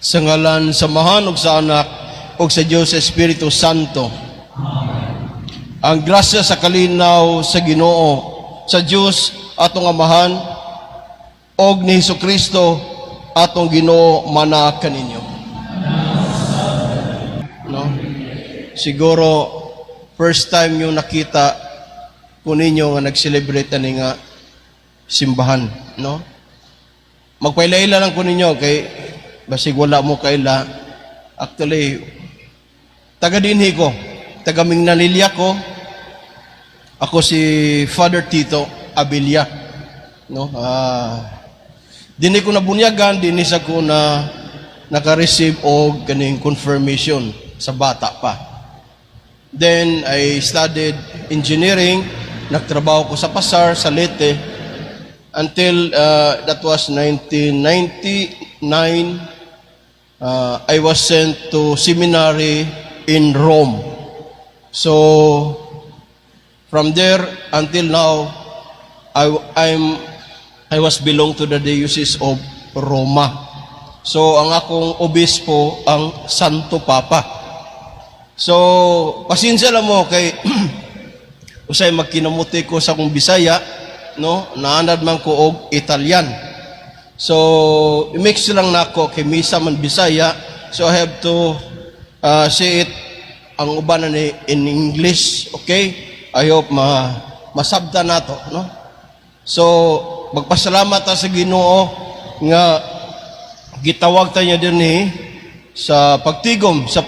Sa ngalan sa Amahan ug sa Anak ug sa Dios Espiritu Santo. Ang grasya sa kalinaw sa Ginoo, sa Dios atong Amahan og ni Hesus Kristo atong Ginoo mana kaninyo. No? Siguro first time yung nakita ko ninyo nga nag-celebrate ani nga simbahan, no? Magpailaila lang ko ninyo kay basig wala mo kaila. Actually, taga dinhi ko, taga Minglanilla ko. Ako si Father Tito Abilia, no? Dinhi ko nabunyagan, dinhi sa ko na naka-receive og kaning confirmation sa bata pa. Then I studied engineering, nagtrabaho ko sa Pasar, sa Leyte, until that was 1999, I was sent to seminary in Rome. So from there until now, I was belong to the Diocese of Roma. So ang akong obispo ang Santo Papa. So pasensya lang mo kay usay magkinamuti ko sa akong Bisaya, no? Naanad man ko og Italian. So i-mix lang nako kay misa man Bisaya, so I have to say it ang uban na ni in English, okay? I hope ma masabta nato, no? So magpasalamat ta sa Ginoo nga gitawag ta niya dinhi sa pagtigom, sa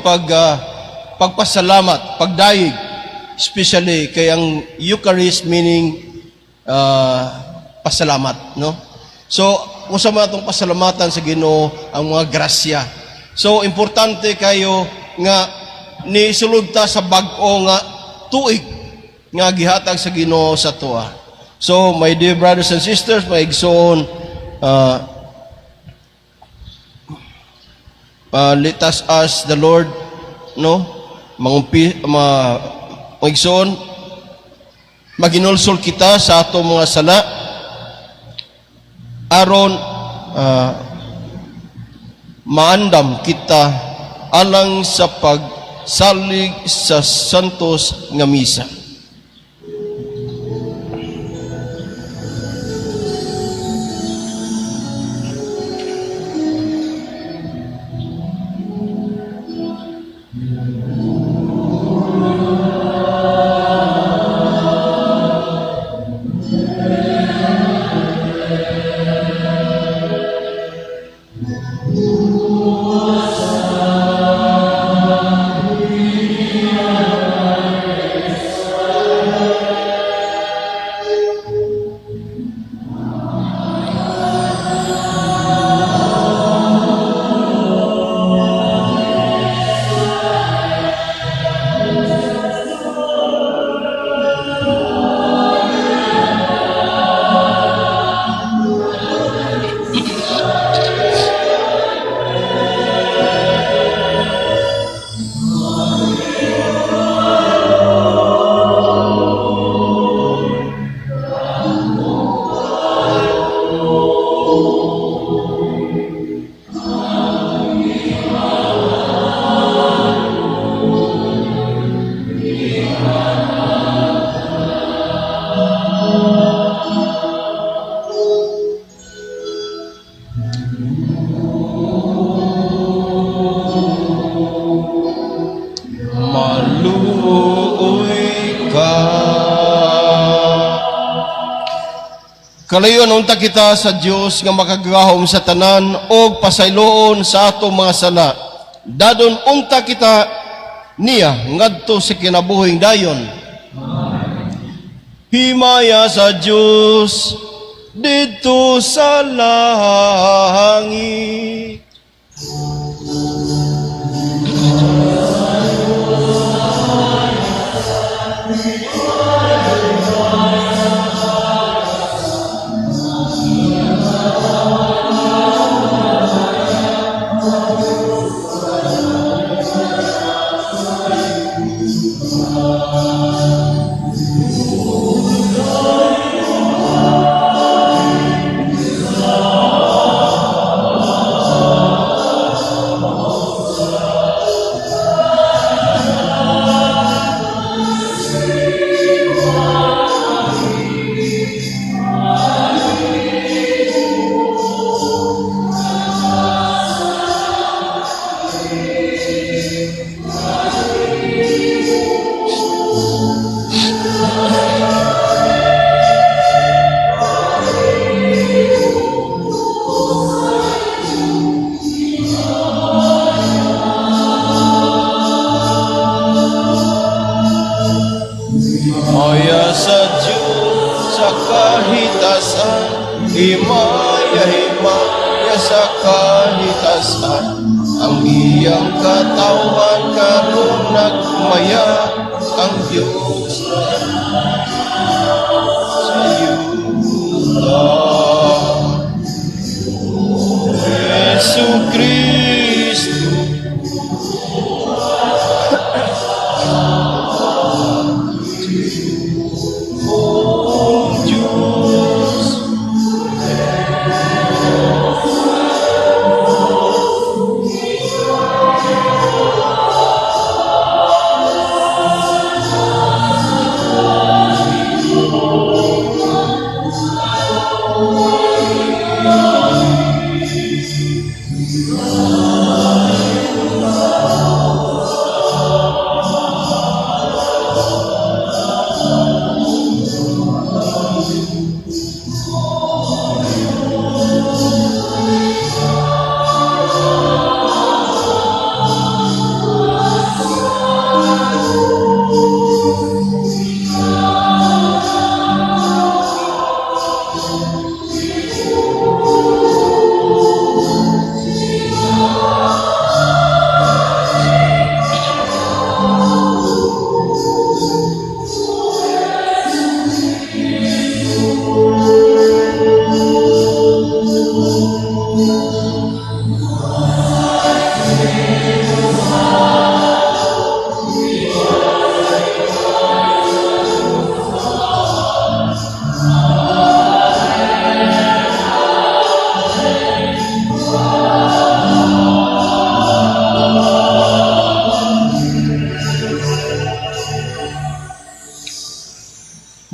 pagpasalamat, pagdayeg, especially kay ang Eucharist meaning pasalamat, no? So, usa man atong pasalamatan sa Ginoo ang mga grasya. So, importante kayo nga ni sulod ta sa bag-o nga tuig nga gihatag sa Ginoo sa atoa. So, my dear brothers and sisters, my igsoon, let us ask the Lord, no? Mangumpi, mga igsoon, maginulsol kita sa atong mga sala aron maandam kita alang sa pagsalig sa santos nga misa. Maluoy ka. Kalayon unta kita sa Dios nga makagagahom sa tanan og pasayloon sa atong mga sala. Dadon unta kita niya ngadto sa kinabuhing dayon. Himaya sa Dios didto sa langit. Himaya, himaya sa kahitasan. Ang iyang katawhan karon nagmaya, ang Diyos sa yuta. Jesu Kristo. O Diyos.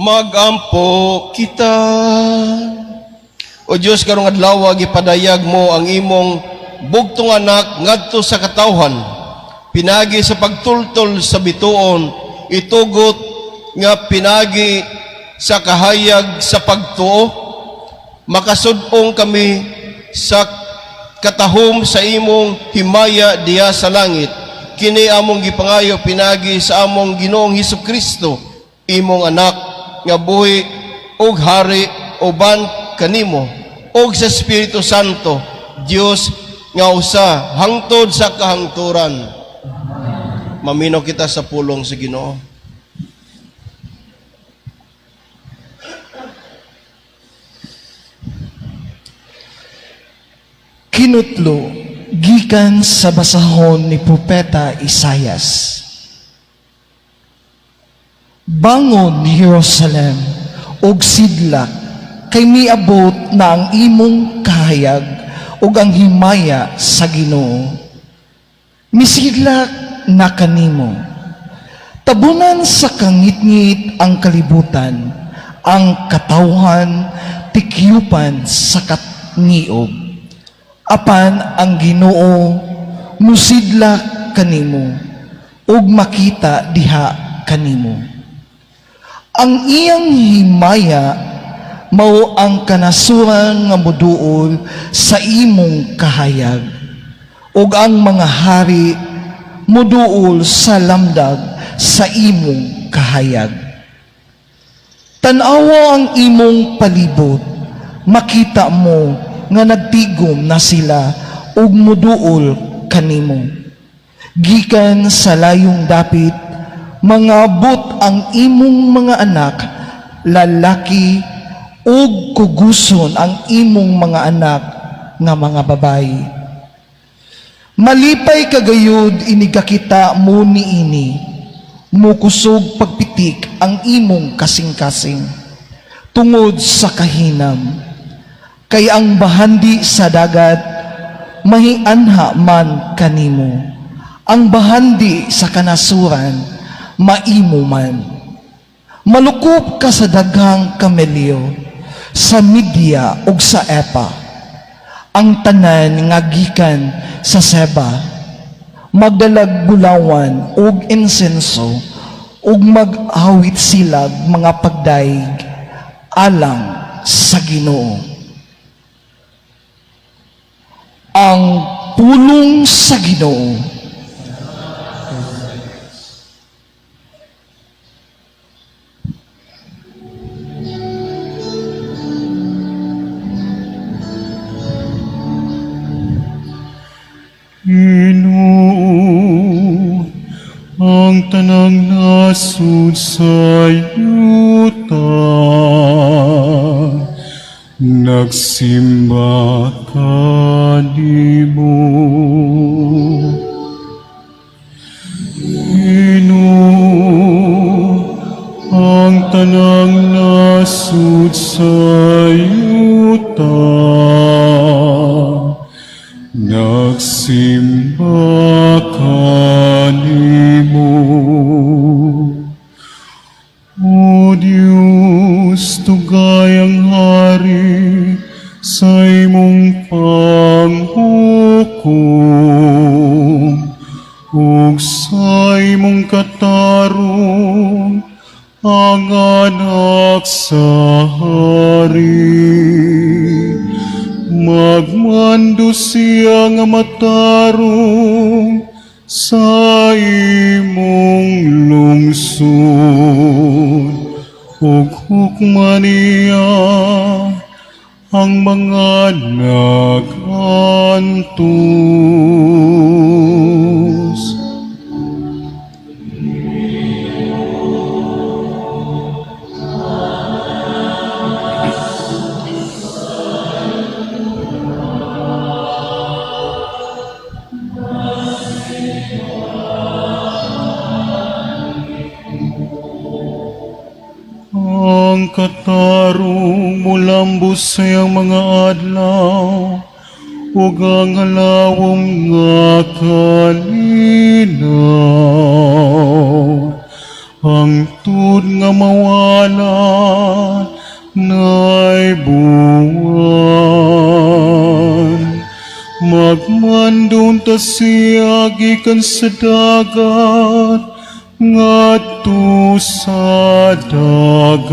Magampo kita. O Diyos, karong adlaw gipadayag mo ang imong bugtong anak ngadto sa katawhan. Pinagi sa pagtultol sa bituon, itugot nga pinagi sa kahayag sa pagtuo, makasud-ong kami sa katahom sa imong himaya diha sa langit. Kini among gipangayo pinagi sa among Ginoong Hesus Kristo, imong anak nga buhi ug hari uban kanimo ug sa Espiritu Santo, Dios nga usa hangtod sa kahangturan. Maminaw kita sa pulong sa Ginoo. Kinutlo gikan sa basahon ni Propeta Isayas. Bangon, Jerusalem, ug sidlak, kay miabot na ang imong kahayag ug ang himaya sa Ginoo. Misidlak na kanimo. Tabunan sa kangitngit ang kalibutan, ang katawhan tikyupan sa katniob. Apan ang Ginoo musidlak kanimo ug makita diha kanimo. Ang iyang himaya mao ang kanasuran nga moduol sa imong kahayag, ug ang mga hari moduol sa lamdag sa imong kahayag. Tan-awa ang imong palibot, makita mo nga nagtigom na sila ug moduol kanimo. Gikan sa layong dapit, mangabot ang imong mga anak lalaki ug kuguson ang imong mga anak nga mga babayi. Malipay kagayod inigakita mo niini, mukusog pagpitik ang imong kasing-kasing tungod sa kahinam. Kay ang bahandi sa dagat mahianha man kanimo, ang bahandi sa kanasuran maimo man. Malukop ka sa daghang kamelyo, sa Media ug sa Epa, ang tanan nga gikan sa Seba, magdalag bulawan ug insenso, ug mag-awit silag mga pagdayeg alang sa Ginoo. Ang pulong sa Ginoo. Ginoo, ang tanang nasod sa yuta nagsimba kanimo. Ginoo, ang tanang nasod sa yuta nagsimba kanimo. O Diyos, dugay ang hari sa imong panghukom ug sa imong katarong ang anak sa hari. Magmando siya nga matarong sa imong lungsod ug hukman niya ang mga nag-antos. Ang katarong mulambos sa iyang mga adlaw ug ang halawom nga kalinaw. Hangtod nga mawala na'y buwan. Magmando unta siya gikan sa dagat ngadto sa dagat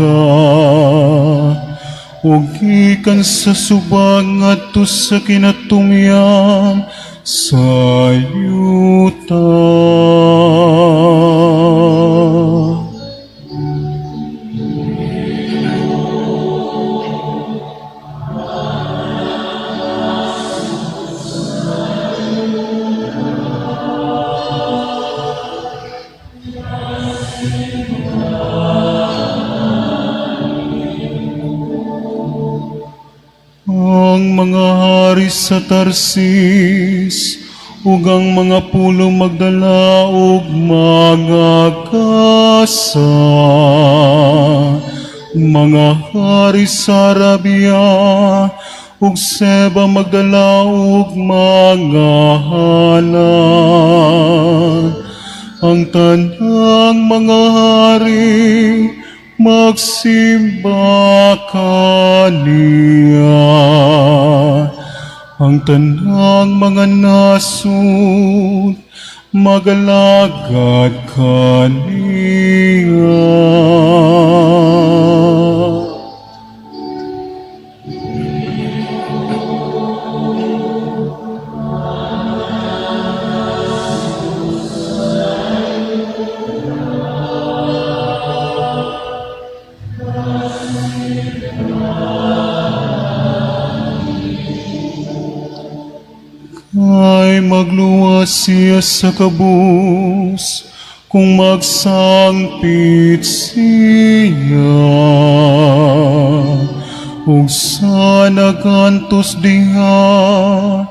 ug gikan sa suba ngadto sa kinatumyan sa yuta. Ang mga hari sa Tarsis ug ang mga pulong magdala og mga kasa. Mga hari sa Arabia ug Seba magdala og mga halad. Ang tanang mga hari magsimba kaniya. Ang tanang mga nasod magalagad kaniya. Ay magluwas siya sa kabus kung magsangpit siya. Ug sa nagantos diha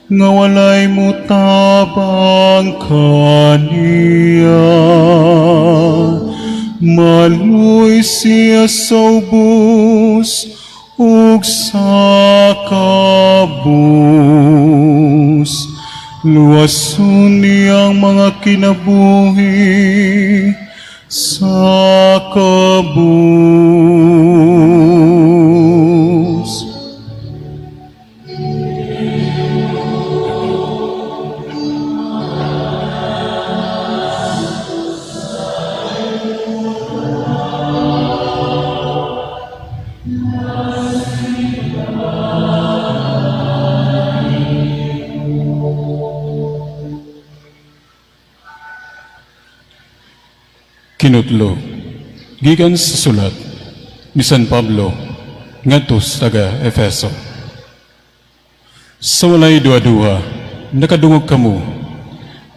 nga walay mutabang kaniya. Maluoy siya sa ubos ug sa kabus. Luwason niya ang mga kinabuhi sa kabus. Kinutlo, gikan sa sulat ni San Pablo ngadto sa taga Efeso. Sa walay duha-duha, Nakadungog kamo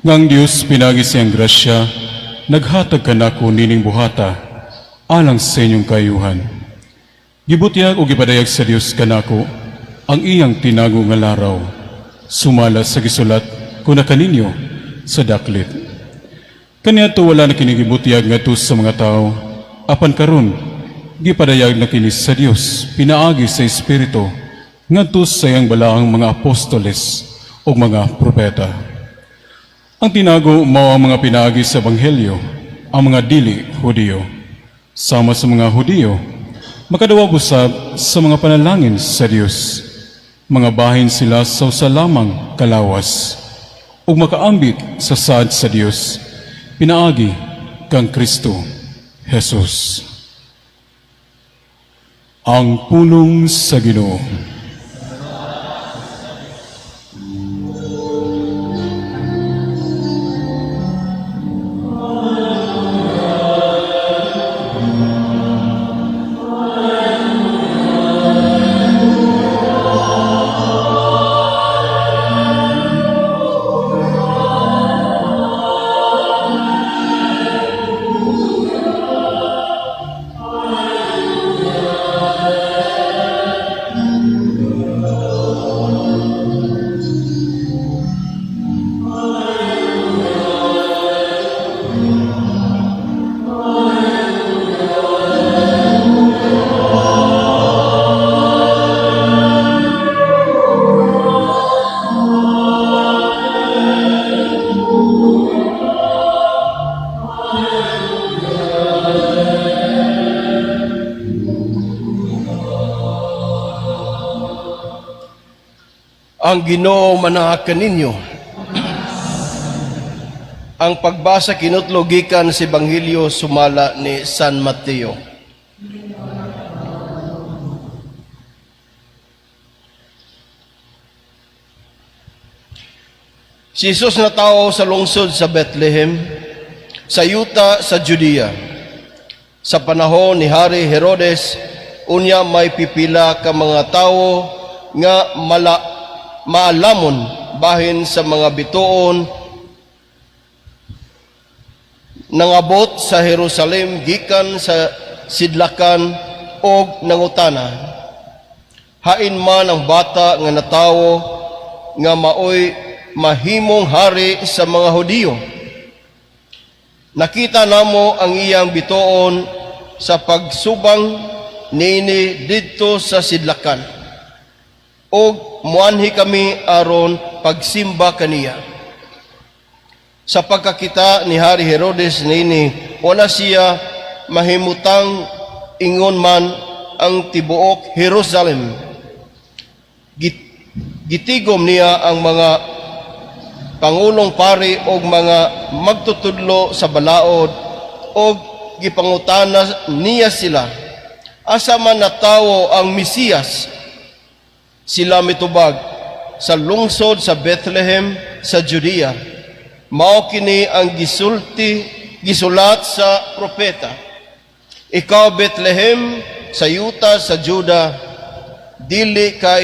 nga ang Dios pinaagi sa iyang grasya naghatag kanako nining buhata alang sa inyong kaayuhan. Gibutyag o gipadayag sa Dios kanako ang iyang tinago nga laraw sumala sa gisulat ko na kaninyo sa daklit. Kaniadto wala na kini gibutyag ngadto sa mga tao, apan karon gipadayag na kini sa Dios pinaagi sa Espiritu ngadto sa iyang balaang mga apostoles ug mga propeta. Ang tinago mao ang mga pinaagi sa Ebanghelyo, ang mga dili Hudiyo. Sama sa mga Hudiyo, makadawag usab sa mga panalangin sa Dios. Mga bahin sila sa usa lamang kalawas ug makaambit sa saad sa Dios pinaagi kang Kristo Jesus. Ang pulong sa Ginoo. Ang Ginoo manaa kaninyo. Ang pagbasa kinutlo gikan sa Ebanghelyo sumala ni San Mateo. Si Jesus natawo sa lungsod sa Bethlehem, sa yuta sa Judea. Sa panahon ni Hari Herodes, unya may pipila ka mga tawo nga maalamon bahin sa mga bituon nangabot sa Jerusalem gikan sa sidlakan og nangutana, "Hain man ang bata nga natawo nga maoy mahimong hari sa mga Hudiyo? Nakita namo ang iyang bituon sa pagsubang niini didto sa sidlakan ug muanhi kami aron pagsimba kaniya." Sa pagkakita ni Hari Herodes niini, wala siya mahimutang, ingon man ang tibuok Jerusalem. Gitigom niya ang mga pangulong pari og mga magtutudlo sa balaod og gipangutana niya sila, "Asa man natawo ang Mesiyas?" Sila mitubag, "Sa lungsod sa Bethlehem sa Judea. Mao kini ang gisulti gisulat sa propeta: 'Ikaw Bethlehem sa yuta sa Juda, dili ka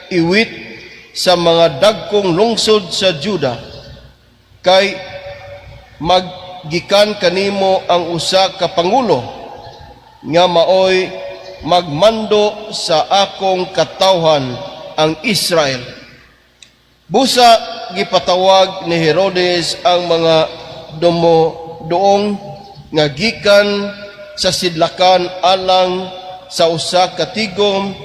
iwit sa mga dagkong lungsod sa Juda, kay maggikan kanimo ang usa ka pangulo nga maoy magmando sa akong katawhan ang Israel.'" Busa gipatawag ni Herodes ang mga dumodoong nga gikan sa sidlakan alang sa usa ka tigom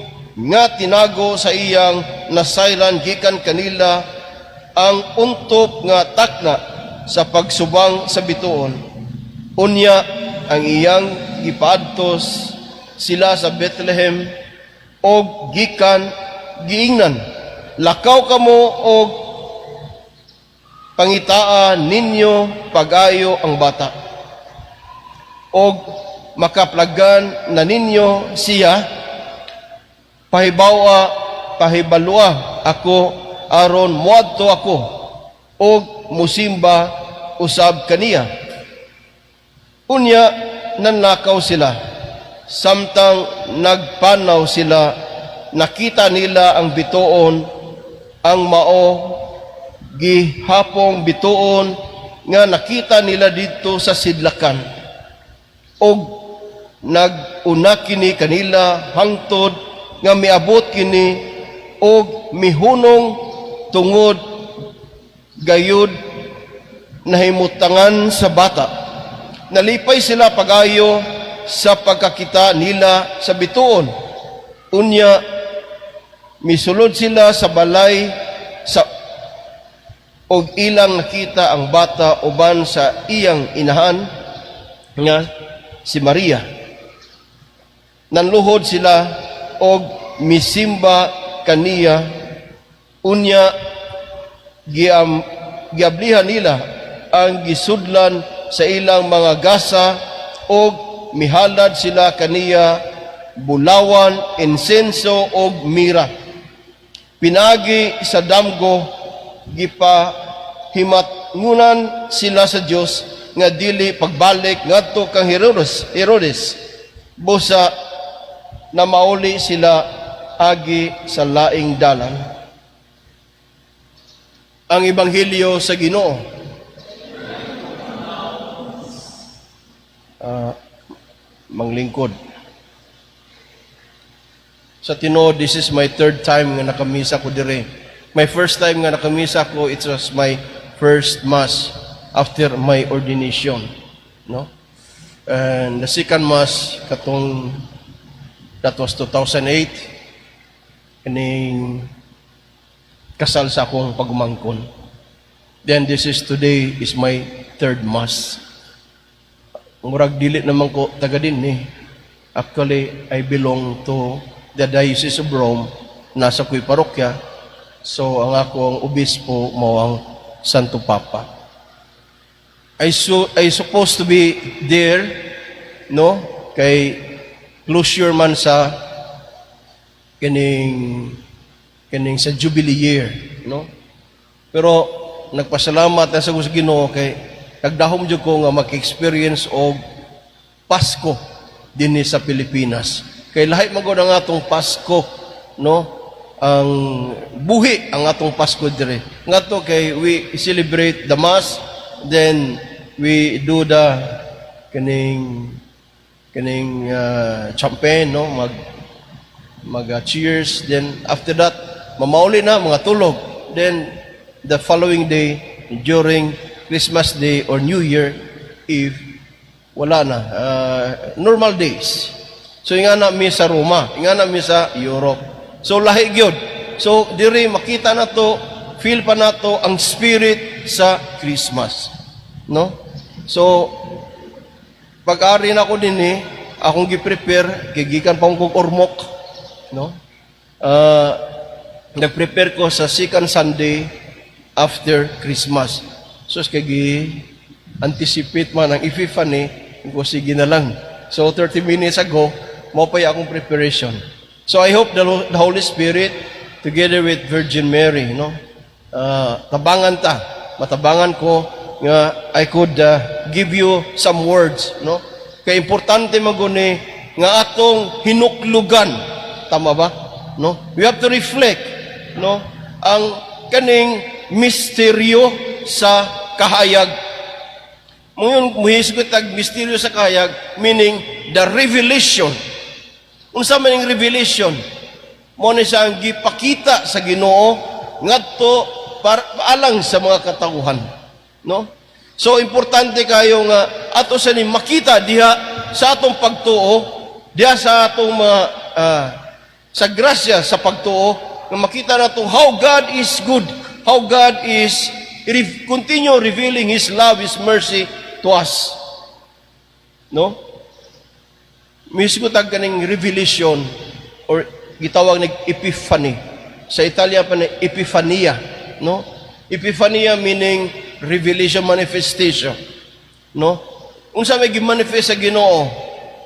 nga tinago sa iyang nasayran gikan kanila ang untop nga takna sa pagsubang sa bituon. Unya ang iyang gipaadtos sila sa Bethlehem og gikan giingnan, "Lakaw kamo og pangitaa ninyo pag-ayo ang bata. Og makaplagan na ninyo siya, pahibawa pahibalua ako aron muadto ako og musimba usab kaniya." Unya nanlakaw sila. Samtang nagpanaw sila, nakita nila ang bituon, ang mao gihapong bituon nga nakita nila didto sa sidlakan. Og nag-una kini kanila hangtod nga miabot kini og mihunong tungod gayud nahimutangan sa bata. Nalipay sila pag-ayo sa pagkakita nila sa bituon. Unya misulod sila sa balay sa og ilang nakita ang bata uban sa iyang inahan nga si Maria. Nanluhod sila og misimba kaniya. Unya giablihan nila ang gisudlan sa ilang mga gasa og mihalad sila kaniya bulawan, insenso og mira. Pinaagi sa damgo, gipahimatngunan sila sa Dios nga dili pagbalik ngadto kang Herodes. Busa na mauli sila agi sa laing dalan. Ang Ebanghelyo sa Ginoo. Manglingkod. Sa tinuod, this is my third time nga nakamisa ko dire. My first time nga nakamisa ko, it was my first Mass after my ordination. No? And the second Mass, katong, that was 2008, kining kasal sa akong pagumangkon. Then this is today is my third Mass. Murag dili naman ko taga dinhi. Actually, I belong to the Diocese of Rome. Nasa ko'y parokya. So, ang akong obispo mao ang Santo Papa. I supposed to be there, no? Kay closure man sa kining sa Jubilee year, no? Pero nagpasalamat na sa Ginoo kay nagdahom jud ko nga maka-experience og Pasko dinhi sa Pilipinas. Kay lahi man gud ang atong Pasko, no? Ang buhi ang atong Pasko dire. Ngadto kay we celebrate the Mass, then we do the kining champagne, no? Mag cheers, then after that mamauli na, mga tulog. Then the following day, during Christmas Day or New Year Eve, wala na, normal days. So ingana mi sa Roma, ingana mi sa Europe. So lahi gyud. So diri makita nato, feel pa nato ang spirit sa Christmas, no? So pag-ari na ko dinhi, akong gi-prepare kay gikan pa kog Ormoc, no? Nag-prepare ko sa second Sunday after Christmas. So kay gi anticipate man ang Epiphany ko, sige na lang. So 30 minutes ago, mao pa akong preparation. So I hope the Holy Spirit together with Virgin Mary, no? Tabangan ta, matabangan ko nga I could give you some words, no? Kay importante man gud ni nga atong hinuklugan. Tama ba? No? We have to reflect, no? Ang kaning misteryo sa kahayag. Ngayon, muhisgot tag misteryo sa kahayag, meaning the revelation. Unsa man ning revelation? Mao ni siya ang gipakita sa Ginoo ngadto para alang sa mga katawhan, no? So importante kayo nga ato sa ni makita diha sa atong pagtuo, diha sa atong mga sa grasya sa pagtuo nga makita nato how God is good, how God is continue revealing His love, His mercy to us. No? Mismo tag kaning revelation or gitawag nag epiphany. Sa Italia pa ni epifania, no? Epifania meaning revelation, manifestation, no? Unsa may gi-manifest sa Ginoo?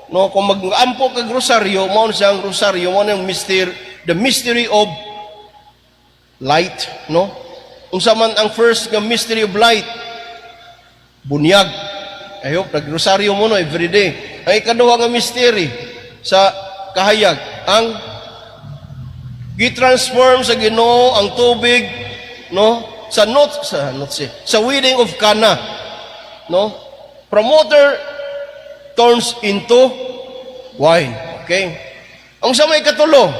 No, kung mag-ampo kag rosaryo, mao na siya ang rosaryo, mao na ang mystery, the mystery of light, no? Unsa man ang first nga mystery of light? Bunyag. I hope nagrosaryo mo, no, every day. Ang ikaduha nga mystery sa kahayag, ang gi-transform sa Ginoo ang tubig, no? Sa not sa wedding of Cana, no? From water turns into wine. Okay? Ang sa may katulo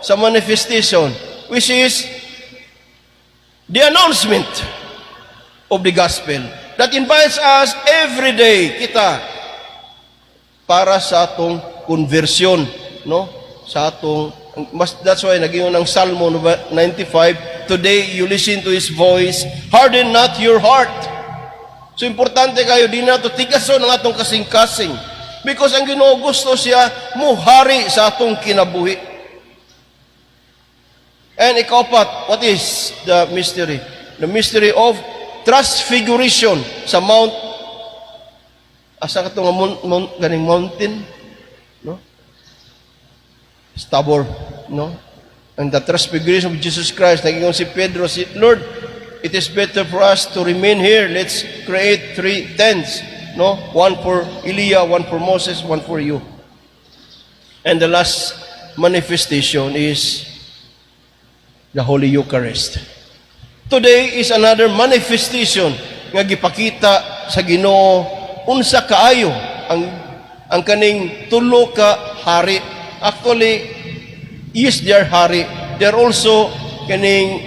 sa manifestation, which is the announcement of the gospel that invites us every day kita para sa atong conversion, no? Sa atong mas, that's why nag-ingon ng Salmo 95, "Today you listen to His voice, harden not your heart." So importante kayo di nato tigason ang atong kasing-kasing because ang Ginoo gusto siya muhari sa atong kinabuhi. And ikaupat, what is the mystery? The mystery of transfiguration sa Mount, asa ka nga mount, ganing mountain, no? Tabor, no? And the transfiguration of Jesus Christ, nag-ingon si Pedro, si "Lord, it is better for us to remain here. Let's create three tents, no? One for Elijah, one for Moses, one for you." And the last manifestation is the Holy Eucharist. Today is another manifestation nga gipakita sa Ginoo unsa kaayo ang kaning tulo ka hari. Actually, is their hari. They're also kaning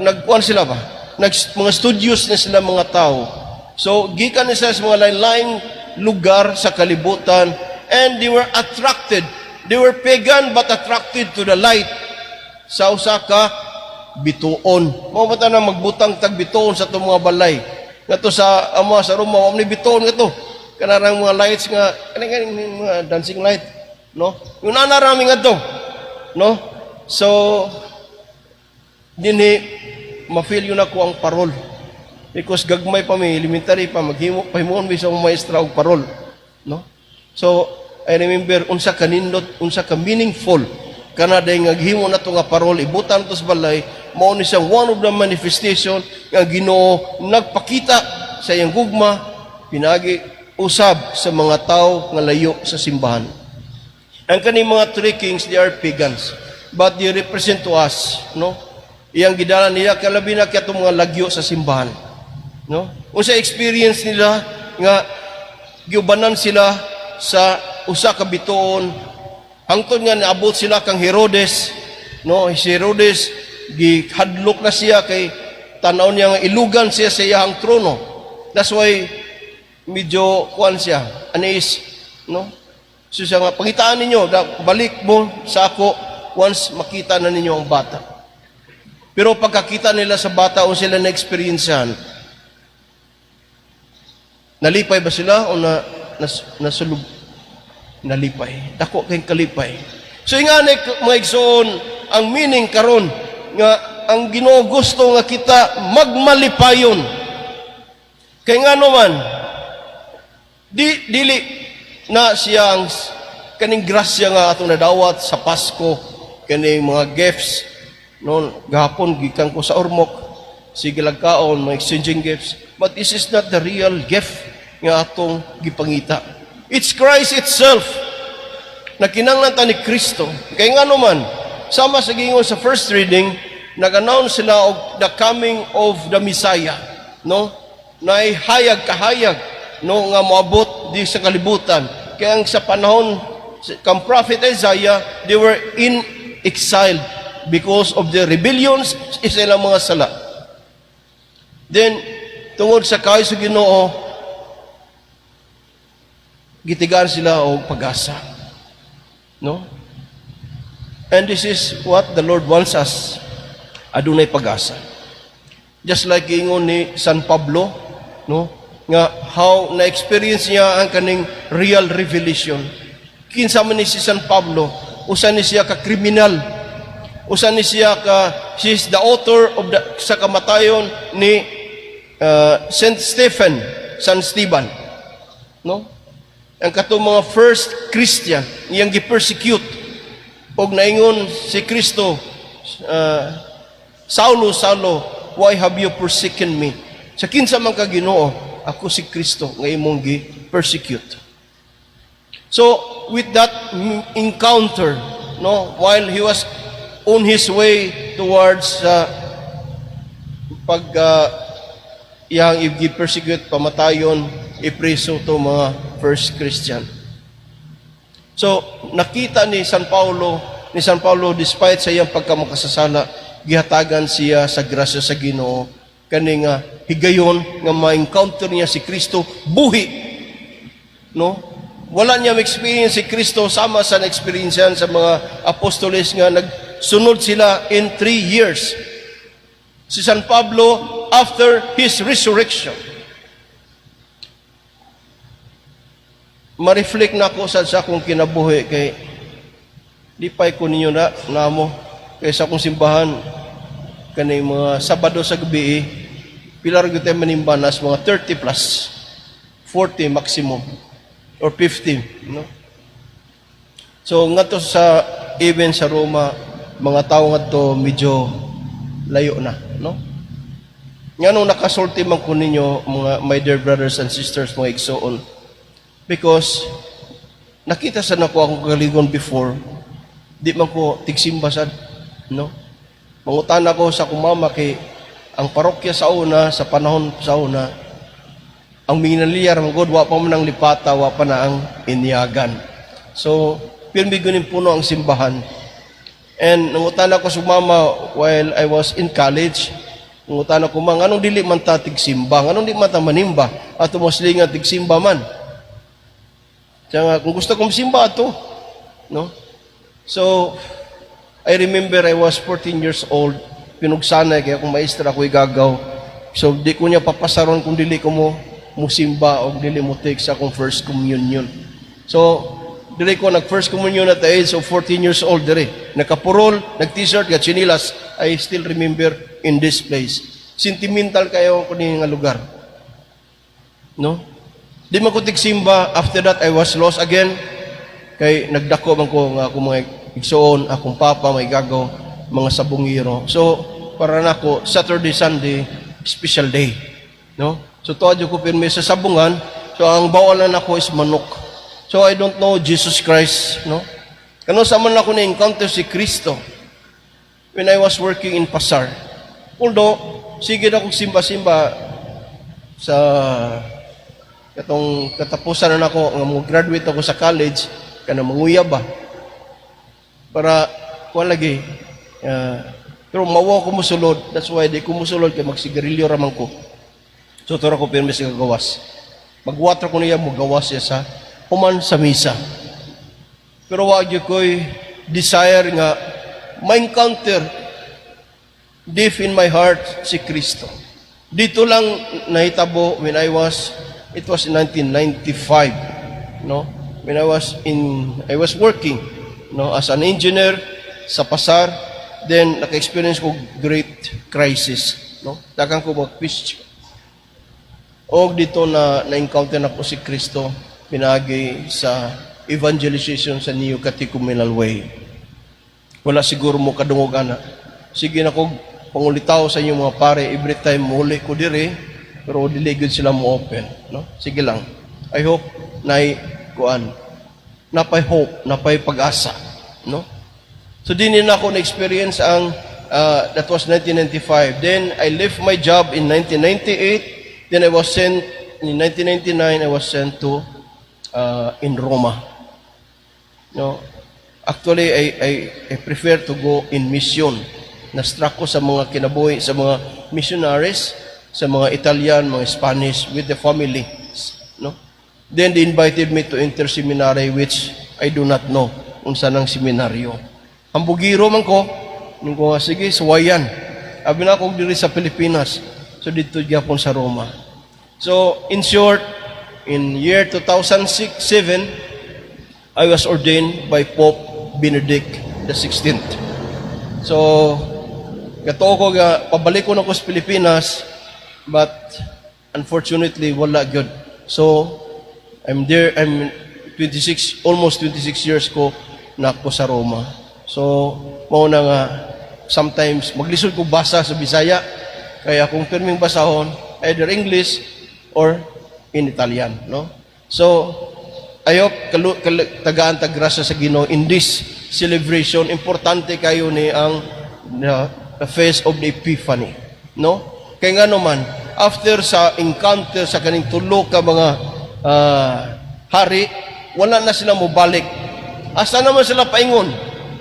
nagkuan sila ba? Mga studios na sila mga tao. So gikan ni sila sa mga lain-laing lugar sa kalibutan and they were attracted. They were pagan but attracted to the light sa usa ka bituon. Mao ba ta na magbutang tag bituon sa atong mga balay? Ngadto sa ama sa Roma, wa ni bituon ngadto. Kanarang mga lights nga kaning kaning mga dancing light, no? Yung nana rami ngadto, no? So dinhi ma-feel yun ako ang parol. Because gagmay pa mi, elementary pa, maghimo pahimuon mi sa maestra og parol, no? So I remember unsa kanindot, unsa ka meaningful kana day nga gihimo nato nga parol, ibutan to sa balay. Mao ni siya one of the manifestation nga Ginoo nagpakita sa iyang gugma pinagi usab sa mga tao nga layo sa simbahan. Ang kaning mga three kings, they are pagans, but they represent to us, no? Iyang gidala nila kalabi na kaya mga lagyo sa simbahan, no? Unsa experience nila nga giubanan sila sa usa ka bituon hangtod nga naabot sila kang Herodes, no? Si Herodes gihadlok na siya kay tan-aw niya nga ilugan siya sa iyang trono. That's why medyo kuan siya, anis, no? So siya nga, "Pangitaan ninyo, balik mo sa ako once makita na ninyo ang bata." Pero pagkakita nila sa bata o sila na experiencehan, nalipay ba sila o na, nas, nasulub? Nalipay. Dako kay kalipay. So ingani, mga igsoon, ang meaning karon nga ang Ginoo gusto nga kita magmalipayon. Kay ngano man di dili na siya ang kaning grasya nga atong nadawat sa Pasko, kaning mga gifts, no? Gahapon gikan ko sa Ormoc, sige lag kaon, mga exchanging gifts, but this is not the real gift nga atong gipangita. It's Christ itself na kinanglan ta ni Kristo. Kay ngano man, sama sa gingon sa first reading, nag-announce sila og the coming of the Messiah, no? Naay hayag kahayag, no, nga moabot di sa kalibutan. Kaya ang sa panahon kang Prophet Isaiah, they were in exile because of their rebellions sa ilang mga sala. Then tungod sa kaayo sa Ginoo, gitigaan sila og pag-asa. No? And this is what the Lord wants us. Adunay pag-asa. Just like ingon ni San Pablo, no? Nga how na-experience niya ang kaning real revelation. Kinsa man ni si San Pablo, usa ni siya ka kriminal. Usa ni siya ka, she is the author of the sa kamatayon ni Saint Stephen, San Esteban. No? Ang katong mga first Christian iyang gi-persecute og naingon si Kristo, "Saulo, Saulo, why have you forsaken me?" Sa kinsa man ka, Ginoo? "Ako si Kristo nga imong gi-persecute." So with that encounter, no, while he was on his way towards Pag iyang i-persecute, pamatayon, ipreso to mga first Christian. So, nakita ni San Paulo, despite sa iyang pagkamakasasala, gihatagan siya sa grasya sa Ginoo kani nga higayon nga ma-encounter niya si Kristo buhi, no? Wala niya ma-experience si Kristo sama sa na-experience sa mga apostoles nga nagsunod sila in 3 years. Si San Pablo, after his resurrection, ma-reflect na ako sa akong kinabuhi kay lipay ko ninyo na namo kay sa akong simbahan kani mga Sabado sa gabi, pila ra gyud tayo manimba, nas mga 30 plus, 40 maximum or 50, no? So ngadto sa even sa Roma, mga tao ngadto medyo layo na, no? Nganong nakasulti man ko ninyo, mga my dear brothers and sisters, mga igsoon? Because nakita sa nako akong kagalingon before, di man ko tigsimba sad, no? Mangutan ako sa akong mama kay ang parokya sa una, sa panahon sa una, ang minaliyar man gud, wa pa man ang lipata, wa pa na ang inyagan. So, pirmi gunin puno ang simbahan. And nangutan ako sa mama while I was in college, nangutan ako, "Ma, nganong dili man ta tigsimba? Nganong di man ta manimba? Ato moslingan tigsimba man." Siya nga, "Kung gusto kong simba ato." No? So, I remember I was 14 years old. Pinugsanay kay akong maestra ko igagaw. So, di ko niya papasaron kung dili ko mo musimba o dili mo take sa akong first communion. So, dili ko nag first communion at the age of 14 years old dire. Nakapurol, nag-t-shirt, tsinelas. I still remember in this place. Sentimental kayo ko ni nga lugar. No? Di man ko tigsimba. After that, I was lost again. Kay nagdako man ko nga akong mga igsoon, akong papa, may gagaw, mga sabungiro. So, para nako, Saturday, Sunday, special day. No? So, tuwa ko pirmi sa sabungan. So, ang bawal na nako is manok. So, I don't know Jesus Christ. No? Kano sa man ako na-encounter si Kristo when I was working in Pasar. Although, sige na akong simba-simba sa katong katapusan na nako nga mo graduate ako sa college, kana manguyab ba para kuan lagi, pero mawa ko musulod. That's why di ko musulod kay magsigarilyo ra man ko. So tura ko pirmi sa gawas, magwater ko niya, mo gawas siya sa human sa misa, pero wa gyud ko'y desire nga ma-encounter deep in my heart si Kristo. Dito lang nahitabo when I was, it was in 1995, no? When I was working, no, as an engineer sa Pasar, then naka-experience ko great crisis, no? Dakan ko mag-question. Og dito na na-encounter na ko si Kristo pinagi sa evangelization sa Neo Catechumenal Way. Wala siguro mo kadungog ana. Sige na ko pangulitaw sa inyong mga pare every time muli ko dire, pero dili gyud sila mo open, no? Sige lang. I hope nay kuan, napay hope, napay pag-asa, no? So din na ako na-experience ang that was 1995. Then I left my job in 1998. Then I was sent in 1999, I was sent to in Roma. No? Actually, I prefer to go in mission. Na-struck ko sa mga kinabuhi, sa mga missionaries, sa mga Italian, mga Spanish, with the family. No? Then they invited me to enter seminary, which I do not know unsa nang seminaryo. Hambugiro man ko, nung ko nga, sige, suwayan. Abi na ako diri sa Pilipinas. So dito gyapon sa Roma. So in short, in year 2006, 7, I was ordained by Pope Benedict the 16th. So, gatuo ko nga pabalik ko na ko sa Pilipinas, but unfortunately wala gyud. So, I'm there, I'm 26, almost 26 years ko na ako sa Roma. So, mao na nga sometimes maglisod ko basa sa Bisaya, kaya kung pirming basahon either English or in Italian, no? So, I hope tagaan tag grasya sa Ginoo in this celebration. Importante kayo ni ang the feast of the Epiphany, no? Kay ngano man, after sa encounter sa kaning tulo ka mga hari, wala na sila mobalik. Asa naman sila paingon?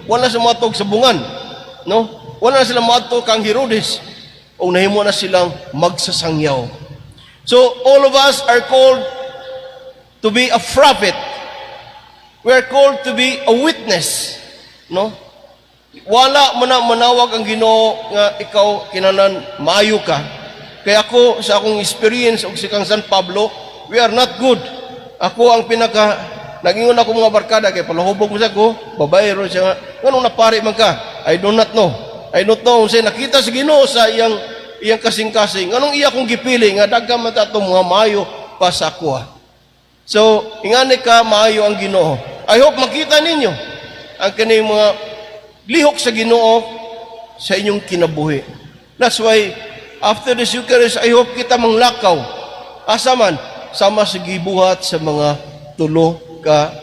Wala sila moadto sabungan. No? Wala na sila moadto kang Herodes. O nahimo na silang magsasangyaw. So all of us are called to be a prophet. We are called to be a witness. No? Wala man na manawag ang Ginoo nga ikaw kinahanglan maayo ka. Kaya ako sa akong experience og si kang San Pablo, we are not good. Ako ang pinaka nagingon ako mga barkada kay palahubog mo sa ko, babae ro siya nga, nganong napari man ka? I do not know. I don't know unsay nakita sa Ginoo sa iyang iyang kasing-kasing. Nganong iya kong gipili nga daghan man ta atong mga maayo pa sa ako. So, ingani ka maayo ang Ginoo. I hope makita ninyo ang kining mga lihok sa Ginoo sa inyong kinabuhi. That's why after this Eucharist, I hope kita manglakaw. Asa man, sama sa gibuhat sa mga tulo ka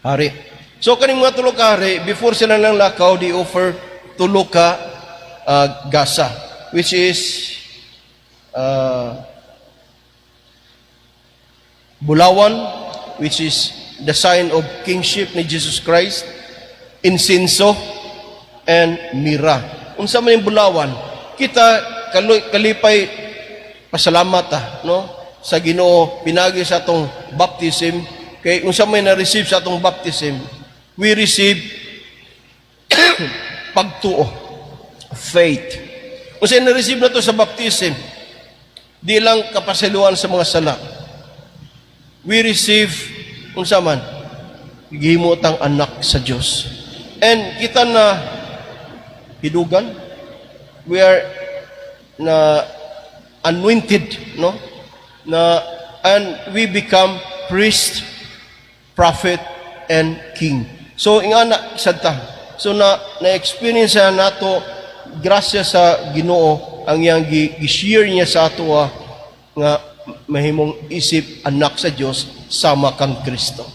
hari. So kaning mga tulo ka hari, before sila nang lakaw, they offer tulo ka gasa, which is bulawan, which is the sign of kingship ni Jesus Christ, insinso, and mira. Unsa man yung bulawan? Kita kalipay pasalamat ah, no? Sa Ginoo pinagi sa atong baptism, kay unsa may na-receive sa atong baptism, we receive pagtuo, faith. Unsa na-receive nato sa baptism, di lang kapasayloan sa mga sala. We receive unsa man, gihimo tang anak sa Dios. And kita na hidugan, we are na anointed, no? Na and we become priest, prophet, and king. So ingana sad ta. So na na-experience na nato grasya sa Ginoo ang iyang gi-share niya sa ato nga mahimong isip anak sa Dios sama kang Kristo.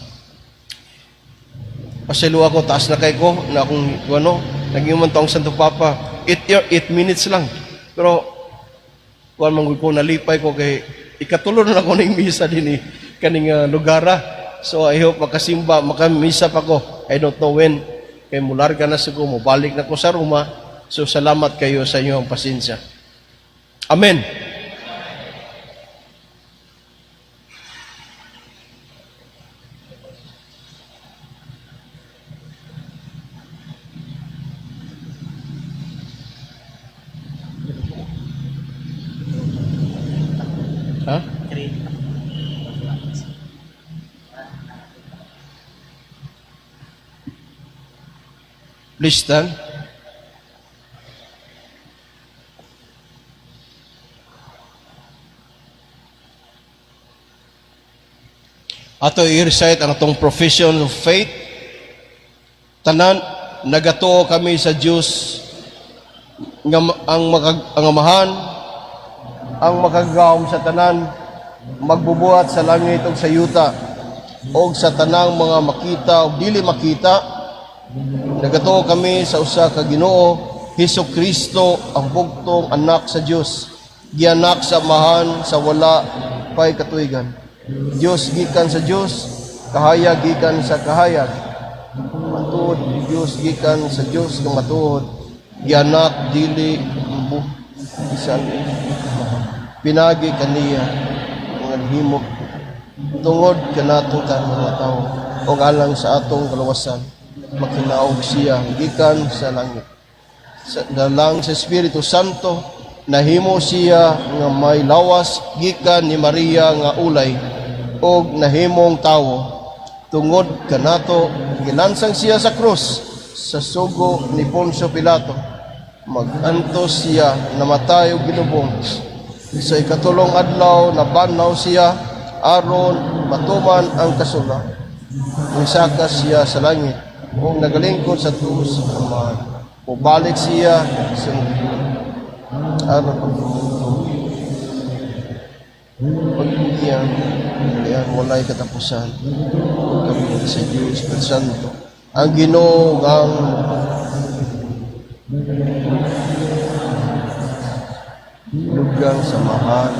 Pasayloa ko, taas na kay ko, na akong, ano, naging man to ang Santo Papa, 8 minutes lang. Pero, kuan man ko, nalipay ko kay, ikatulo na ako ning misa din eh, kaning lugara. So I hope makasimba, makamisa pa ko. I don't know when. Kay mularga na siguro, mubalik na ko sa Roma. So salamat kayo sa inyong pasensya. Amen. Ha? Please stand. Ato i-recite ang atong profession of faith. Tanan, nagatuo kami sa Dios nga ang Amahan, ang makagagahom sa tanan, magbubuhat sa langit ug sa yuta, og sa tanang mga makita ug dili makita. Nagatuo kami sa usa ka Ginoo, Hesus Kristo, ang bugtong anak sa Dios, gianak sa Amahan sa wala pay katuigan. Dios gikan sa Dios, kahayag gikan sa kahayag. Matuod Dios gikan sa Dios nga matuod, gianak dili bisan pinagi kaniya mga nahimo tungod kanato ta mga tawo ug alang sa atong kaluwasan, makinaog siya gikan sa langit. Sa dalang sa Espiritu Santo, nahimo siya nga may lawas gikan ni Maria nga ulay og nahimong tawo. Tungod kanato gilansang siya sa krus sa sugo ni Poncio Pilato. Magantos siya, namatay ug gilubong. Sa ikatulong adlaw nabanhaw siya aron matuman ang kasula. Misaka siya sa langit ug nagalingkod sa tuo sa Amahan. Mubalik siya sa aron pagpugiyang lian walay katapusan ug kami sa Diyos Espiritu Santo. Ang Ginoo ang Dugang sa Amahan.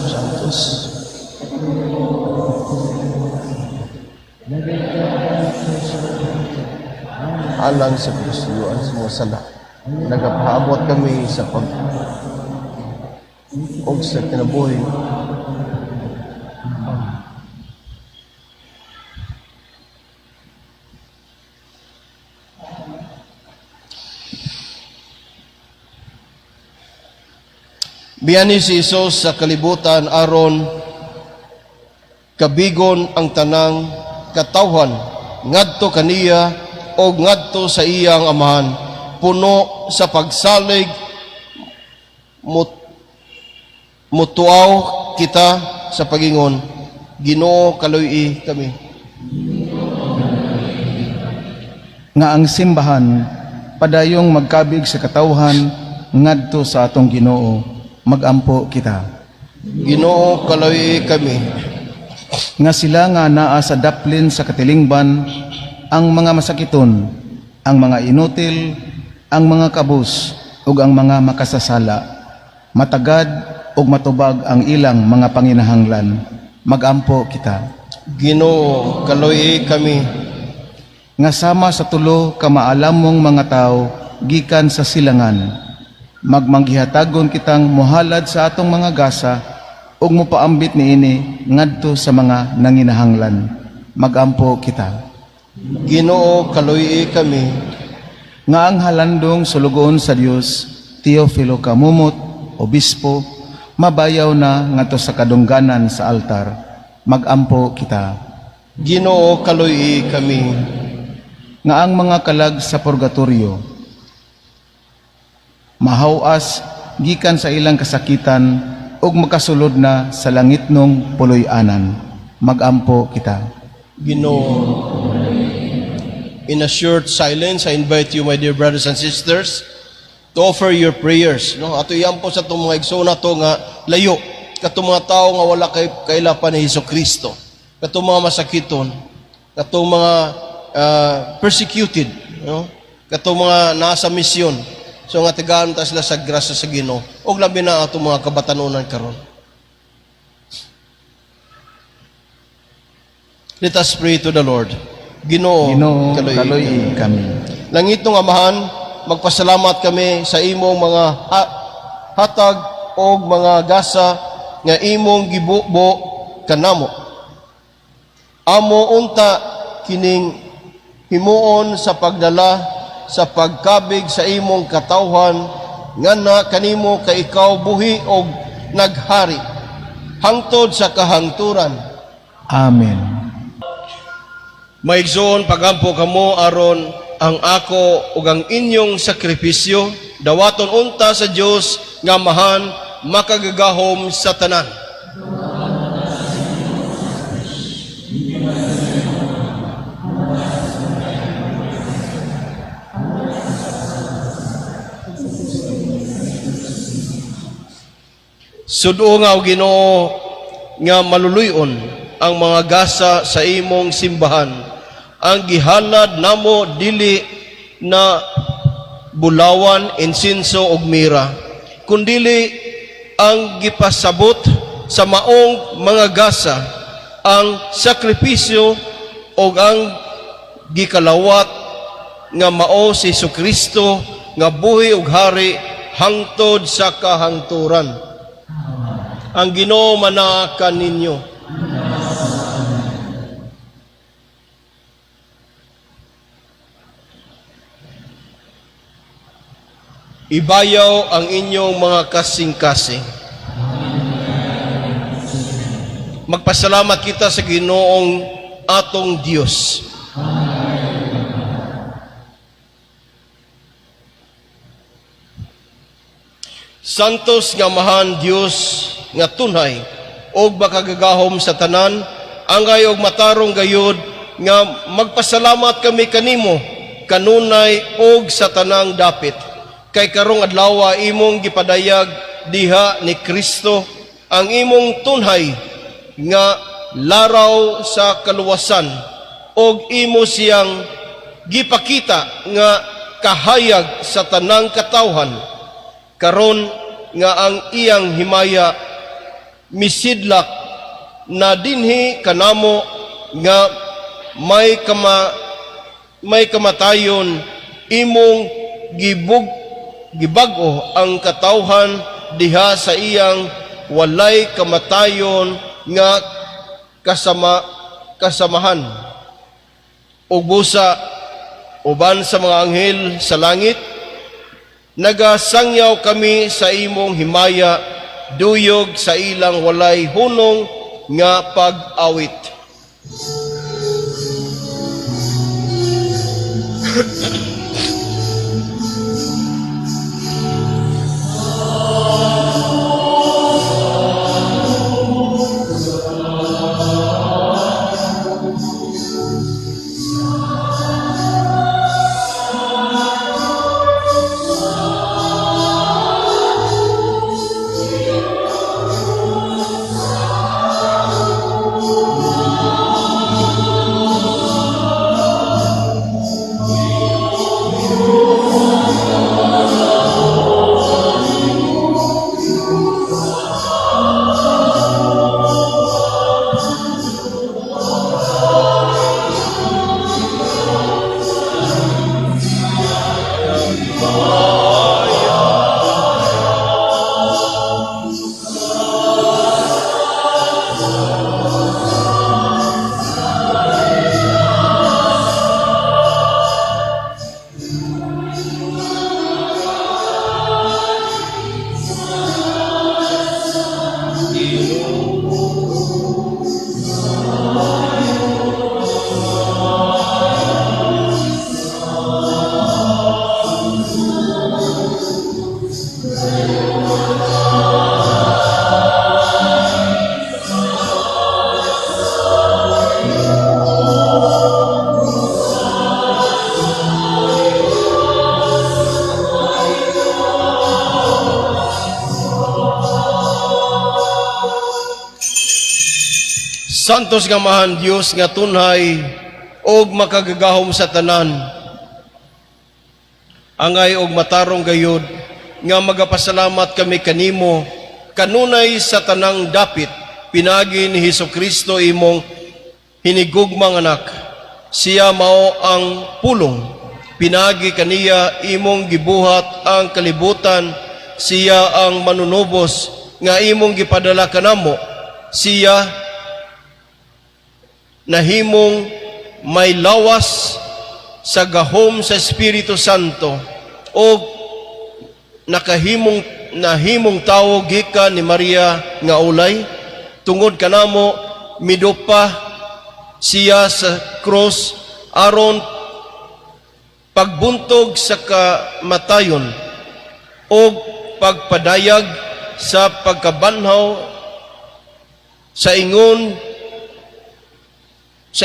Santos. Alang sa kasuyuan sa mga sala. Nagapaabot kami sa pag og sa kinabuhi. Biyani si Hesus sa kalibutan aron kabigon ang tanang katawhan ngadto kaniya o ngadto sa iyang Amahan, puno sa pagsalig mutuaw kita sa pagingon, "Ginoo, kaluy-i kami." Nga ang simbahan padayong magkabig sa katawhan ngadto sa atong Ginoo. Magampo kita. Ginoo, kaluy-i kami. Nga sila nga naa sa daplin sa katilingban, ang mga masakiton, ang mga inutil, ang mga kabus ug ang mga makasasala, matagad ug matubag ang ilang mga panginahanglan. Magampo kita. Ginoo, kaluy-i kami. Nga sama sa tulo ka maalamong mga tawo gikan sa silangan, magmanggihatagon kitang mohalad sa atong mga gasa ug mopaambit niini ngadto sa mga nanginahanglan. Magampo kita. Ginoo, kaluy-i kami. Nga ang halandong sulugoon sa Dios Teofilo Camomot, obispo, mabayaw na ngadto sa kadungganan sa altar. Magampo kita. Ginoo, kaluy-i kami. Nga ang mga kalag sa purgatorio mahawas gikan sa ilang kasakitan ug makasulod na sa langitnong puloy-anan. Magampo kita. Ginoo. In a short silence, I invite you, my dear brothers and sisters, to offer your prayers. No? Ato iampo sa atong mga igsoon nato nga layo, katong mga tao nga wala kay kaila pa ni Hesus Kristo, katong mga masakiton, katong mga persecuted, no? Katong mga nasa misyon. So nga tagaan ta sila sa grasya sa Ginoo. Og labi na atong mga kabatanunan karon. Let us pray to the Lord. Ginoo, Ginoo, kaluy-i kaluy-i kami. Langitnong Amahan, magpasalamat kami sa imong mga hatag og mga gasa nga imong gibubo kanamo. Amo unta kining himuon sa pagdala sa pagkabig sa imong katawhan nga na kanimo kay ikaw buhi og naghari hangtod sa kahangturan. Amen. Maigsoon, pagampo kamo aron ang ako ug ang inyong sakripisyo dawaton unta sa Dios nga Amahan makagagahom sa tanan. Sudo nga, o Ginoo, nga maluluyon ang mga gasa sa imong simbahan. Ang gihalad namo dili na bulawan, insinso ug mira, kundili ang gipasabot sa maong mga gasa, ang sakripisyo ug ang gikalawat nga mao si Kristo nga buhi ug hari hangtod sa kahangturan. Ang Ginoo manaa kaninyo. Ibayaw ang inyong mga kasing-kasing. Magpasalamat kita sa Ginoong atong Dios. Santos nga Amahan, Dios nga tunhay og makagagahom sa tanan, angay og matarong gayud nga magpasalamat kami kanimo kanunay og sa tanang dapit. Kay karong adlaw imong gipadayag diha ni Kristo ang imong tunhay nga laraw sa kaluwasan. og imo siyang gipakita nga kahayag sa tanang katawhan karon nga ang iyang himaya misidlak na dinhi kanamo nga may kamatayon. Imong gibag-o ang katawhan diha sa iyang walay kamatayon nga kasamahan. Ug busa uban sa mga anghel sa langit, nagasangyaw kami sa imong himaya duyog sa ilang walay hunong nga pag-awit. Santos nga Amahan Dios nga tunhay og makagagahom sa tanan, angay og matarong gayud nga magapasalamat kami kanimo kanunay sa tanang dapit pinaagi ni Hesus Kristo, imong hinigugmang anak. Siya mao ang pulong. Pinaagi kaniya imong gibuhat ang kalibutan. Siya ang manunubos nga imong gipadala kanamo. Siya nahimong may lawas sa gahom sa Espiritu Santo o nahimong tawo gikan ni Maria nga ulay. Tungod kanamo midupa siya sa cross aron pagbuntog sa kamatayon o pagpadayag sa pagkabanhaw. Sa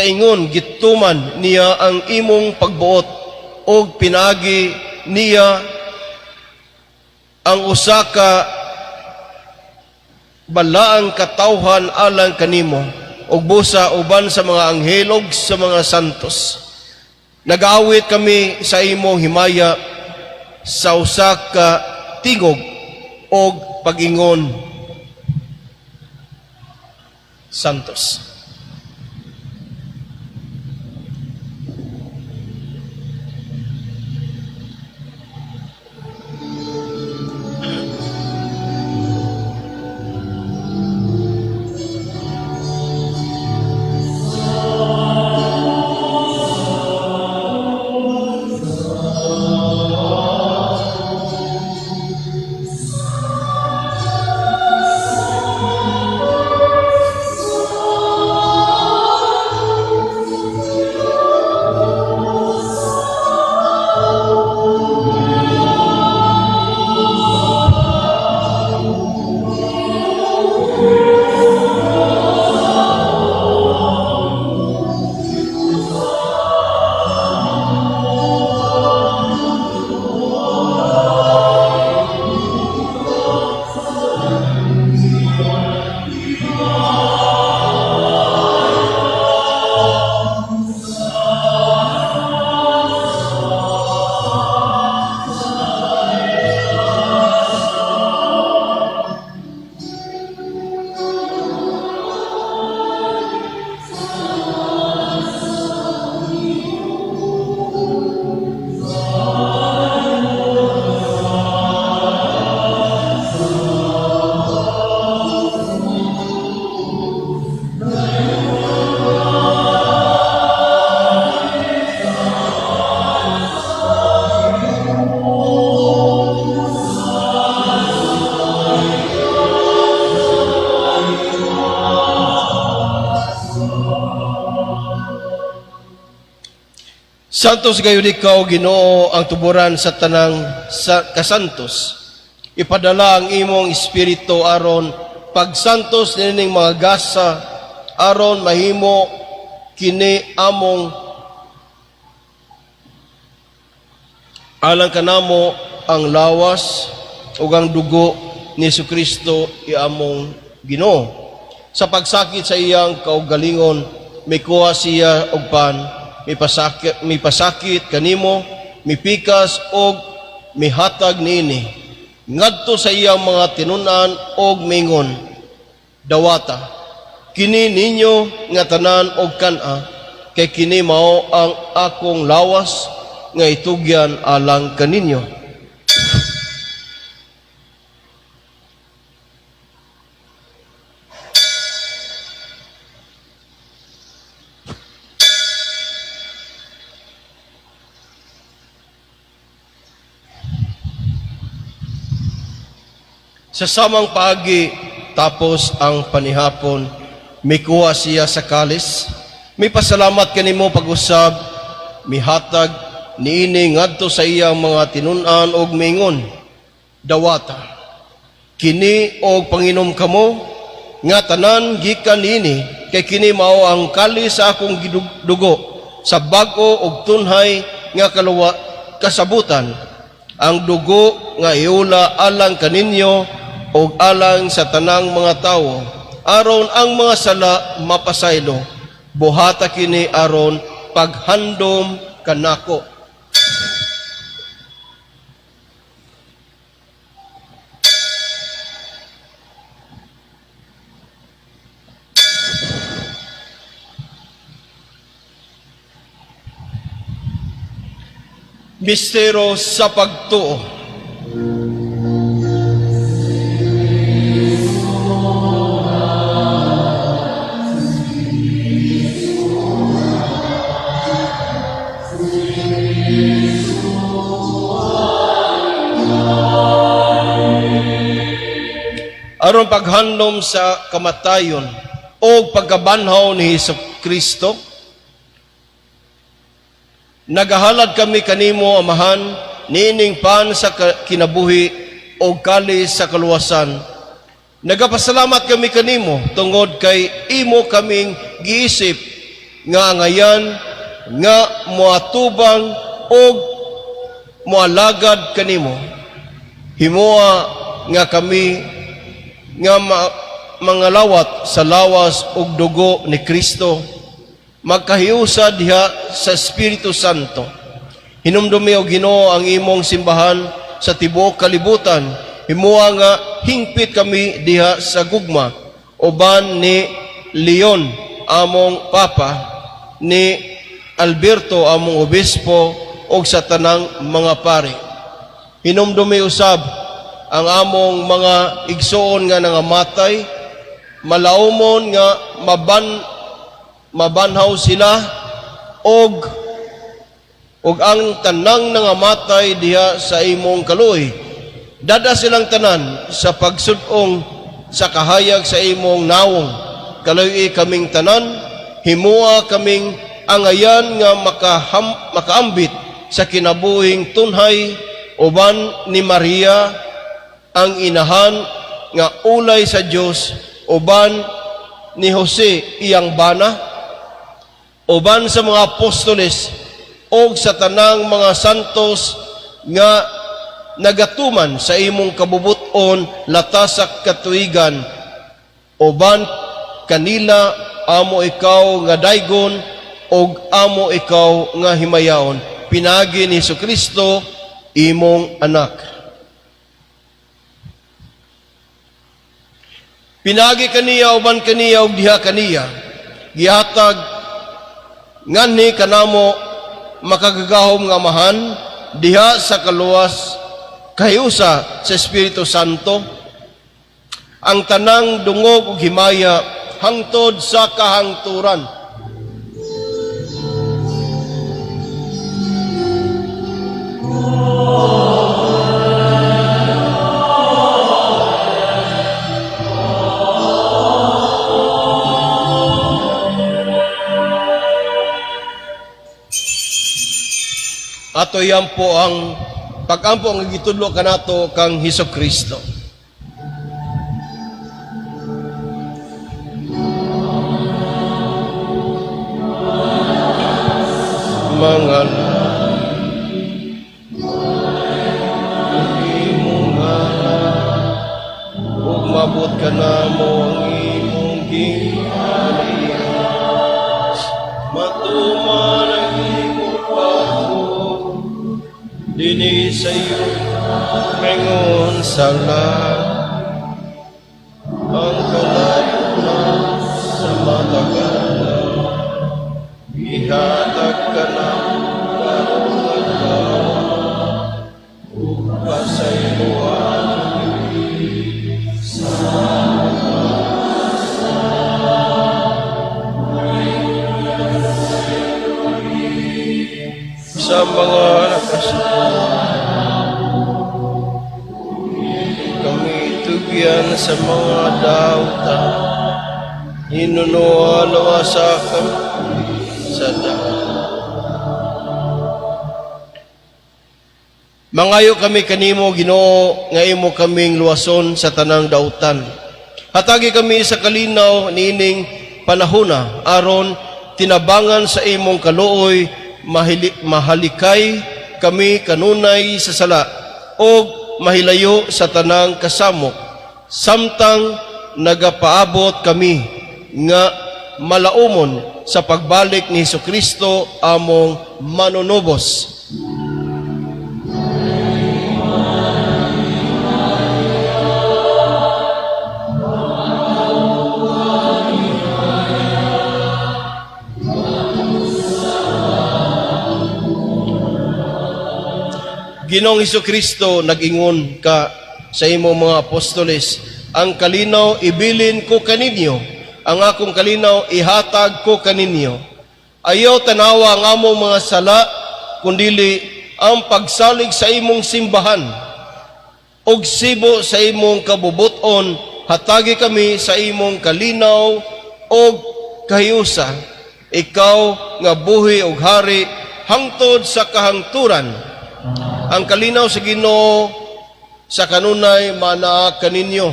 ingon gituman niya ang imong pagbuot og pinaagi niya ang usa ka balaang katawhan alang kanimo. Ug busa uban sa mga anghel ug sa mga santos, nagaawit kami sa imong himaya sa usa ka tingog og pag-ingon: Santos. Santos gayud ikaw, Ginoo, ang tuburan sa tanang sa kasantos. Ipadala ang imong espiritu aron pagsantos nining mga gasa, aron mahimo kini among alang kanamo ang lawas ug ang dugo ni Kristo among Ginoo. Sa pagsakit sa iyang kaugalingon, mikuha siya og pan, mipasakit kanimo, mipikas og mihatag niini ngadto sa iyang mga tinun-an og mingon, "Dawata kini ninyo nga tanan og kan-a, kay kini mao ang akong lawas nga itugyan alang kaninyo." Sa samang paagi, tapos ang panihapon, mikuha siya sa kalis, mipasalamat kanimo pag-usab, mihatag niini ngadto sa iyang mga tinun-an og mingon, "Dawata kini og panginom kamo nga tanan gikan niini, kay kini mao ang kalis sa akong dugo sa bag-o og tunhay nga kaluwa kasabutan, ang dugo nga iula alang kaninyo og alang sa tanang mga tawo aron ang mga sala mapasaylo. Buhata kini aron paghandom kanako." Mistero sa pagtuo. Aron paghandom sa kamatayon o pagkabanhaw ni Hesus Kristo, nagahalad kami kanimo, Amahan, niining pan sa kinabuhi o kalis sa kaluwasan. Nagapasalamat kami kanimo tungod kay imo kaming giisip nga angayan nga moatubang og moalagad kanimo. Himoa nga kami nga mga lawat sa lawas ug dugo ni Kristo magkahiusa diha sa Espiritu Santo. Hinumdumi, o Ginoo, ang imong simbahan sa tibuok kalibutan. Himoa nga hingpit kami diha sa gugma uban ni Leon among Papa, ni Alberto among obispo, ug sa tanang mga pari. Hinumdumi usab ang among mga igsoon nga nangamatay, malaumon nga mabanhaw sila og ang tanang nangamatay diha sa imong kaluoy. Dad-a silang tanan sa pagsud-ong sa kahayag sa imong nawong. Kaluy kaming tanan, himua kaming angayan nga makaambit sa kinabuhing tunhay uban ni Maria ang inahan nga ulay sa Dios, uban ni Jose iyang bana, uban sa mga apostoles og sa tanang mga santos nga nagatuman sa imong kabubut-on latas sa katuigan. Uban kanila amo ikaw nga daygon og amo ikaw nga himayaon pinaagi ni Kristo imong anak. Pinaagi kaniya, uban kaniya, ug diha kaniya, gihatag nganhi kanamo, makagagahom nga Amahan, diha sa kaluwas kahiusa sa Espiritu Santo, ang tanang dungog ug himaya hangtod sa kahangturan. Ato po ang pag-ampo ang gitudlo kanato kang Hesus Kristo. Mga imong ngalan, ug mabot kanamo ang imong gingharian. Matuman ang imong pagbuot dinhi sa yuta ingon sa langit. Ang kalayo sa matag adlaw ihatag kanamo karong adlaw, ug pasayloa kami sa sa mga nakasala. Kami tugyan sa mga dautan. Hinunoa luwasa kami sa daot. Mangayo kami kanimo, Ginoo, nga imo kaming luwason sa tanang dautan. Hatagi kami sa kalinaw niining panahona aron tinabangan sa imong kaluoy mahalikay kami kanunay sa sala og mahilayo sa tanang kasamok samtang nagapaabot kami nga malaumon sa pagbalik ni Hesukristo among manunubos. Ginoong Kristo, nag-ingon ka sa imong mga apostoles, "Ang kalinaw ibilin ko kaninyo, ang akong kalinaw ihatag ko kaninyo. Ayaw tanawa ang among mga sala, kundili ang pagsalig sa imong simbahan. Og sibo sa imong kabubuton, hatagi kami sa imong kalinaw og kahiusa. Ikaw nga buhi og hari hangtod sa kahangturan." Ang kalinaw sa Ginoo sa kanunay manaa kaninyo.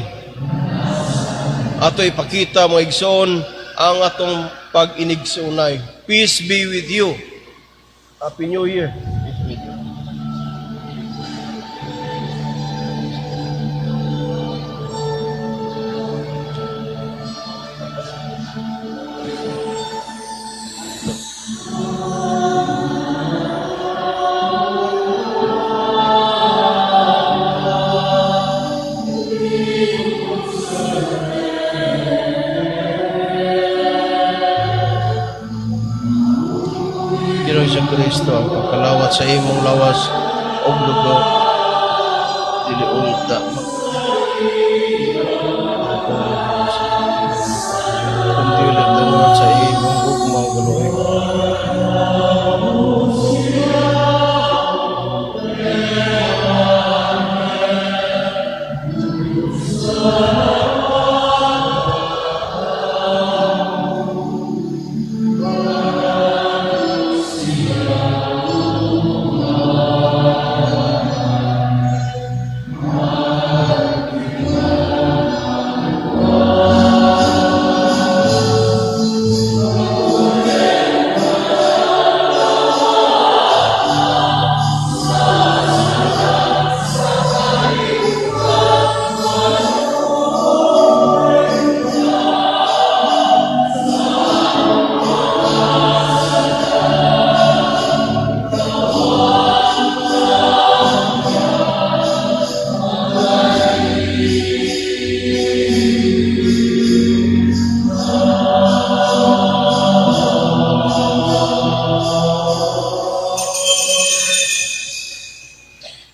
Ato ipakita, mga igsoon, ang atong pag-inigsoonay. Peace be with you. Happy New Year. Peace be with you. Ginoong Kristo, ang pagkalawat sa imong lawas og dugo dili unta kundi tungod sa imong gugma ug kaluoy.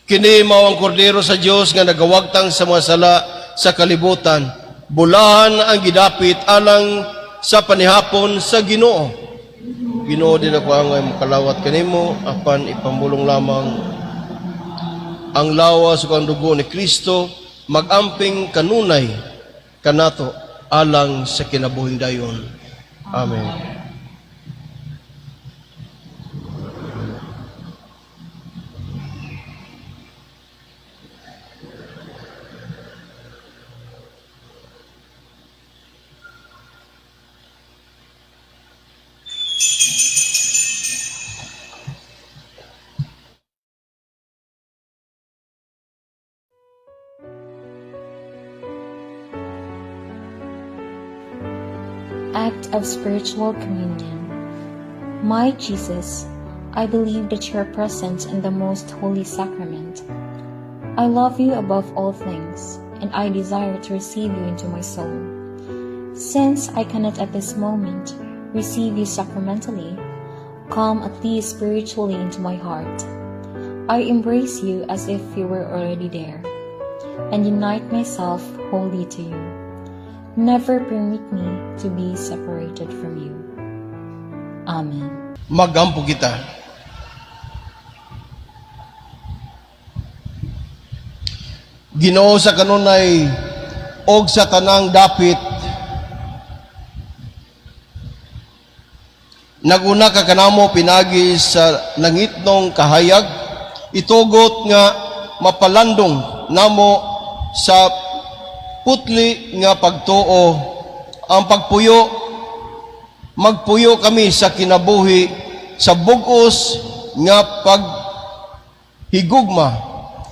Kini mao ang kordero sa Dios nga nagawagtang sa mga sala sa kalibutan. Bulahan ang gidapit alang sa panihapon sa Ginoo. Ginoo, di nako angay makalawat kanimo, apan ipambulong lamang ang lawas ug ang dugo ni Kristo magamping kanunay kanato alang sa kinabuhing dayon. Amen. Act of Spiritual Communion. My Jesus, I believe that you are present in the most holy sacrament. I love you above all things, and I desire to receive you into my soul. Since I cannot at this moment receive you sacramentally, come at least spiritually into my heart. I embrace you as if you were already there, and unite myself wholly to you. Never permit me to be separated from you. Amen. Magampo kita. Ginoo sa kanunay og sa tanang dapit, naguna ka kanamo pinagi sa langitnong kahayag, itugot nga mapalandong namo sa putli nga pagtuo ang pagpuyo, magpuyo kami sa kinabuhi sa bug-os nga paghigugma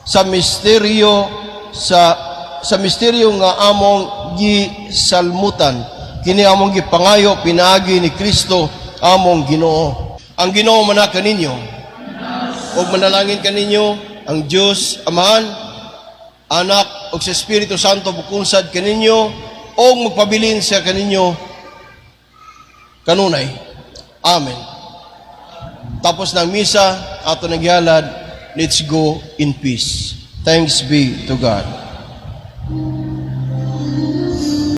sa misteryo nga among gisalmutan. Kini among gipangayo pinaagi ni Kristo among Ginoo. Ang Ginoo mana kaninyo ug manalangin kaninyo ang Dios Amahan, Anak ug sa Espiritu Santo, bukunsad kaninyo ug magpabilin siya kaninyo kanunay. Amen. Tapos ng misa, ato nang gihalad, let's go in peace. Thanks be to God.